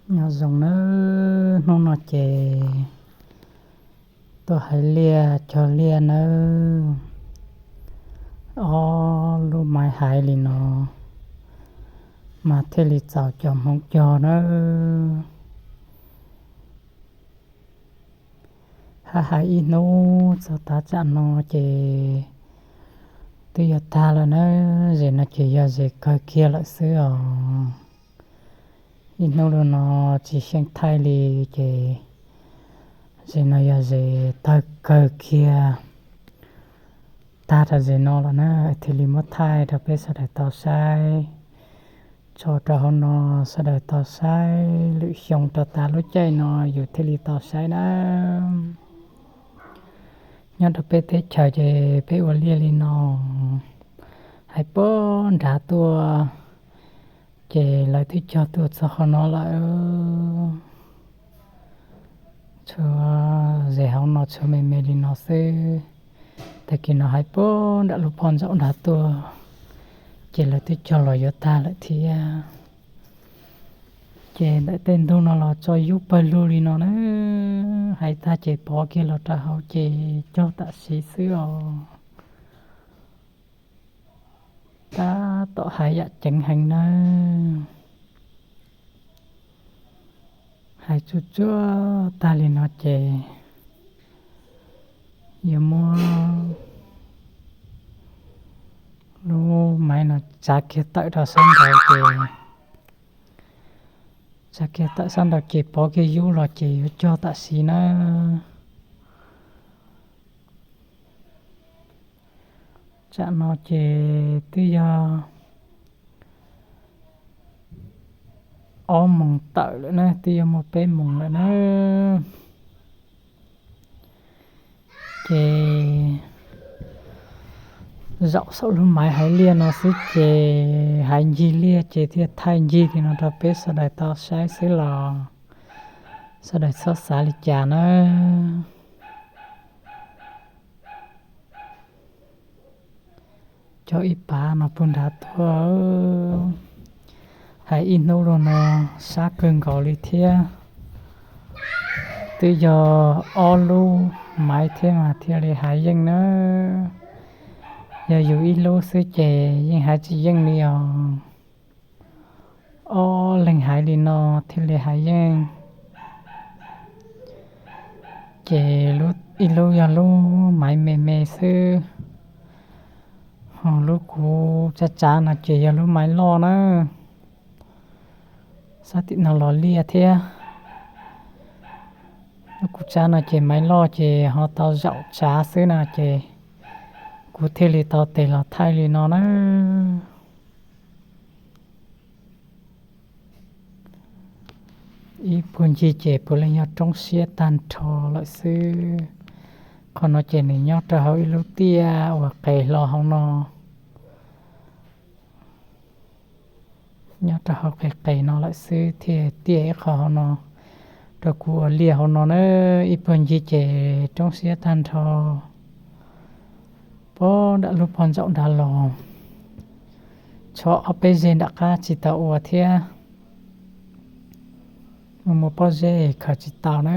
Nyob zoo nawb, hnub no ces tuaj hais liaj cog liaj nawb. Ob lub maiv haiv li no mas thiaj li txaus cov Hmoob cog nawb. Hab hais ib hnub txog tav tsam no ces twb yog tag lawm nawb, zes no ces yog zes kawg kiag lawm xwb os. Ib hnub lub no tsis xyeej thaij li ces zes no yog zes tawg kawg kiag. Tag rau zes no lawm na, thiaj li muab thaij rau peb sawv daws tau saib. Tso rau hauv no sawv daws tau saib, lwm xyoo rau tav lub caij no yus thiaj li tau saib na. Nyob rau peb teb chaws ces peb ua liaj li no, hais puag nrad tuaj ces lawv twb cog tuaj txog qhov no lawm. Tshuav zes hauv no tshuav me me li no xwb. Tag kis no hais puag nram lub pob ntsaum nrad tuaj ces lawv twb cog los yuav tag lawm thiab. Ces ntawm tej ntug no los tso yub pawg lug li no na, hais tag ces pov kiag los rau hauv ces cog tam sim xwb os. Tab tom hais yam ceev heev nawb. Hais tsuag tsuag tag li no ces yuav muab lub maiv no tsav kiag tawm rau sab nraud ces, tsav kiag tawm sab nraud ces pov kiag yub los ces yuav cog tam sim nawb. Tsam no ces twb yog ob moos tawm lawm na, twb yog muaj peb moos lawm na. Ces zaum saum lub maiv haiv liaj no xwb ces hais ncig liaj ces thiaj thaij ncig li no rau peb sawv daws tau saib xwb los sawv daws txhob xav li cas nawb. Cog ib pav no puag nrad tuaj, hais ib hnub los no sab kawg nkaus li thiab. Twb yog ob lub maiv thiab mas thiaj li hais yeej nawb. Yog yus ib lub xwb ces yeej hais tsis yeej li os. Ob leeg hais li no thiaj li hais yeej. Ces ib lub yog lub maiv me me xwb, ho lub kuv tsav tsav no ces yog lub maiv loj na. Sab tim no los liaj thiab. Lub kuv tsav no ces maiv loj ces ho tau zaum tsav xwb no ces kuv thiaj li tau tes los thaij li no na. Ib puag ncig ces puav leej yog roob siab tag nrho lawm xwb. Qhov no ces nws nyob rau hauv ib lub tiaj uas qes hlo hauv no. Nyob rau hauv qes qes no lawm xwb thiaj tiaj ib qho hauv no rau kuv ua liaj hauv no na. Ib puag ncig ces roob siab tag nrho. Puag nram lub pob ntsaum nrad los tshuav ob peb zeg nram qab tsis tau ua thiab. Muaj muaj pob zeb khaws tsis tau na.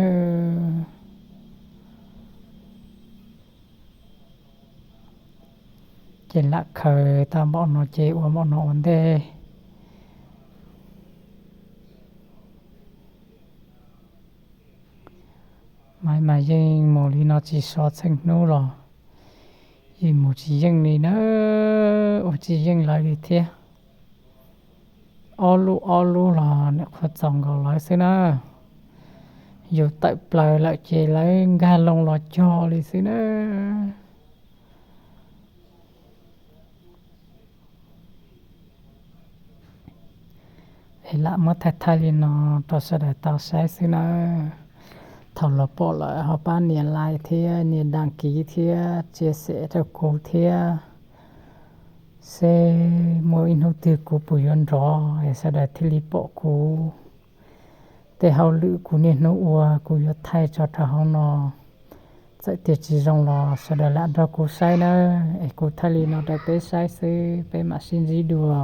Ces lam khaws tau npaum no ces ua npaum no ua ntej. Maiv mas yeej mus li no tsis so txheej hnub los yeej mus tsis yeej li na, ua tsis yeej lawv li thiab. Ob lub ob lub los niam qhuav txaus nkaus lawv xwb na. Yus tawm plaws lawm ces lawv nkag loo los cog li xwb na. Es lam muab thaij thaij li no rau sawv daws tau saib xwb nawb. Thaum los pom lawm ho pab nias like thiab nias đăng ký thiab chia sẻ rau kuv thiab, seb muaj ib hnub twg kuv puas yuav nrov es sawv daws thiaj li pom kuv tej hauj lwm kuv niaj hnub ua kuv yuav thaij tso rau hauv no. Txawm tias tsis zoo los sawv daws lam nrog kuv saib nawb, es kuv thaij li no rau peb saib xwb, peb mam sib ntsib dua.